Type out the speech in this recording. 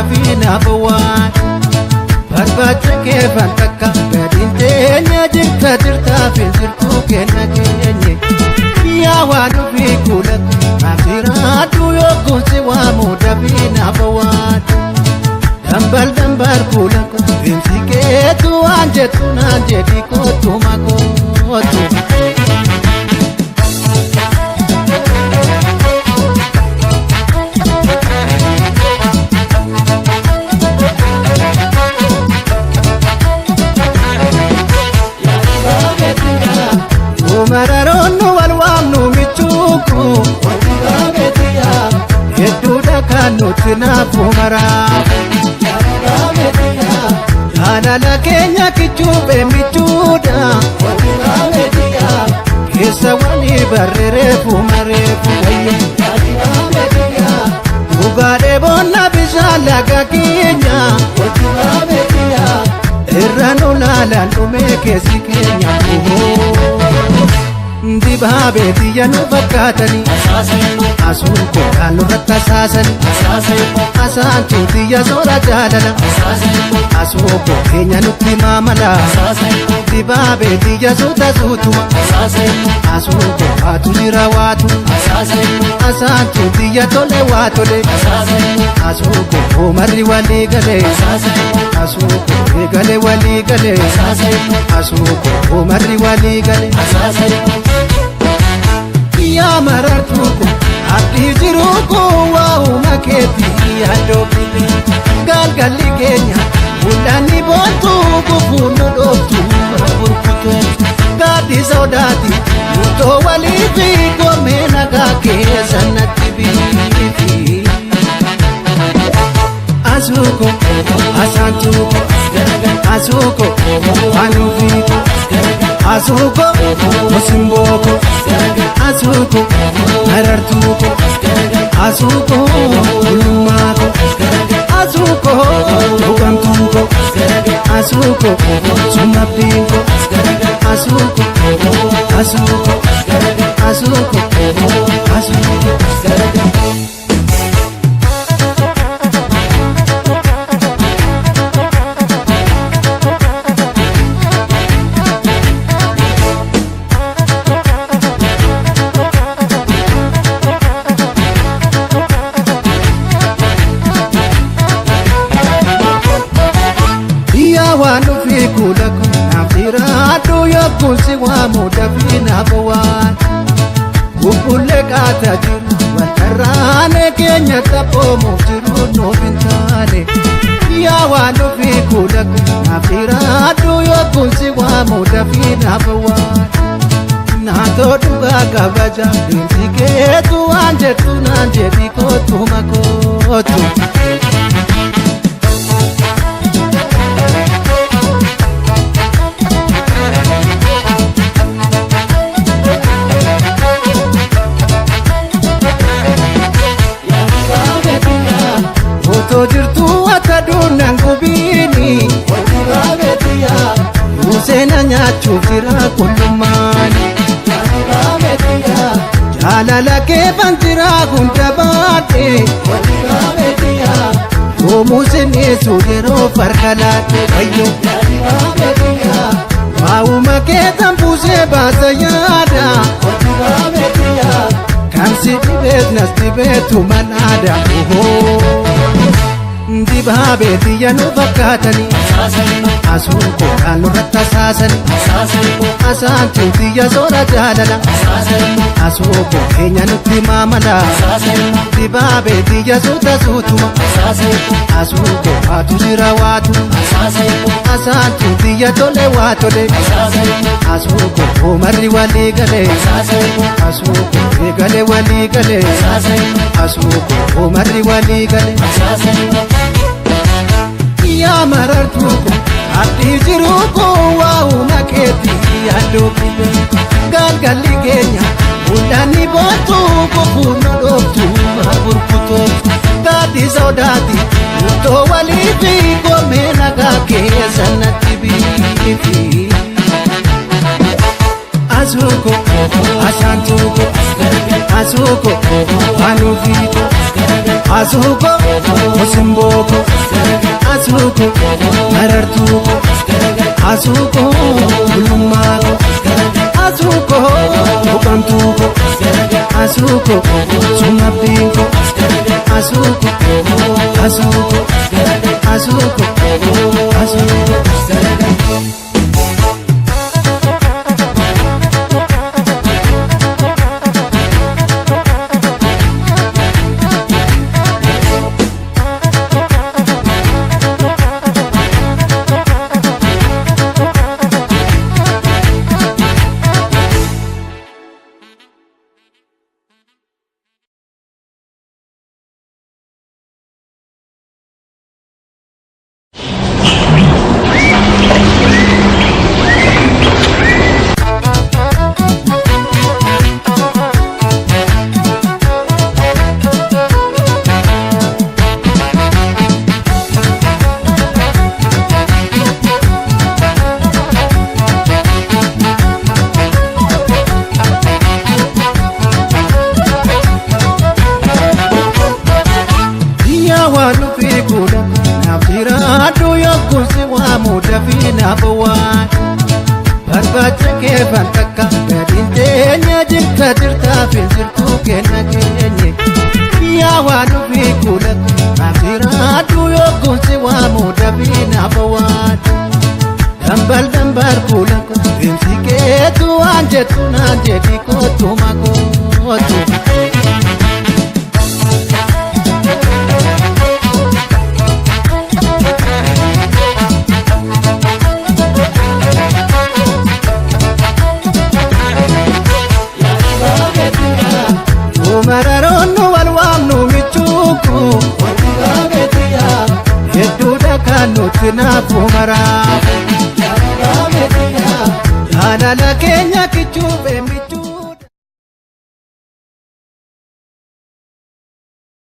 dafii naaf waan barbaacha keefan takka gadiin teenya jirta jirtaa fi jirtuu kenna keenye yaa waan ofii kuula naaf yookuun si waamu dafii naaf waan dambal dambal kuula deemsi keetu waan jettu naan jedhi kootu makootu. Mararoon wal waamnu michuuku hedduudha kan nuti naafu maraa jaalala keenya kichuubee michuudha keessa walii barreereefu mareefu wayya dhugaadhee boonna bishaan laga keenya irra nu laalaan dhumee keessi keenya. Dibaabee xiyya nu fakkaatanii asuun kookaan nurratti asaasanii asaan tuutiyya soora jaalala asuu koo keenya nutti maamala dibaabee xiyya suuta suutuma asuu koo waatu jira waatu asaan tuutiyya tole waa tole asuu koo marri walii galee asuu koo eegale walii galee asuu koo marri walii galee. Yaa marartuu ko abdii jiruu ko waa'uma keetii yaadoo fide galgalli keenya mul'anni boontuu gufuun nu dhooftu burkutoo gaaddi sodaati murtoo walii fi goomee nagaa keessa natti biifi. Asuuko asaantuuko asuuko anuufiiko asuuko osimbooko asuuko marartuuko asuuko gulummaako asuuko dhugamtuuko asuuko sumabdiinko asuuko asuuko asuuko asuuko. Yaa waan ofii kuula naaf jiraadhu yookuun si waamu dafii naaf waan bubbullee qaataa jiru waltarraane keenya taphoomuuf jiru nuuf hin taane. Yaa waan ofii kuula naaf jiraadhu yookuun si waamu dafii naaf waan naatoo dhugaa kabaja deemsi keetu waan jettu naan jedhi kootu makootu. Otoo jirtuu akka duunaan gubiini Museena nyaachuuf jira qullummaani Jaalala keefan jira hunda baadhe Yoomuu sineessu yeroo farka laadhe wayyo Waa'uma keetan buusee baasa yaada Kan si dhibeet nas dhibeetu manaada. Dibaabee xiyya nu fakkaatanii asuun kookaan nurratti asaasanii asaan tuutiyya soora jaalala asuu koo keenya nutti maamala dibaabee xiyya suuta suutuma asuu koo waatu jira waatu asaan tuutiyya tole waa tole asuu koo marri walii galee asuu koo eegale walii galee asuu koo marri walii galee. Yaa marartuu ko abdii jiruu ko waa'uma keetii yaaduu fide galgalli keenya mul'anni boontuu gufuun nu dhooftu burkutoo gaaddi sodaati murtoo walii fi goomee nagaa keessa natti biifi. Asuuko asaantuuko asuuko anuufiiko Asuuko osimbooko asuuko marartuuko asuuko gulummaako asuuko buqamtuuko asuuko sumabdiinko asuuko asuuko asuuko asuuko. Jaalala keenya kichuuf.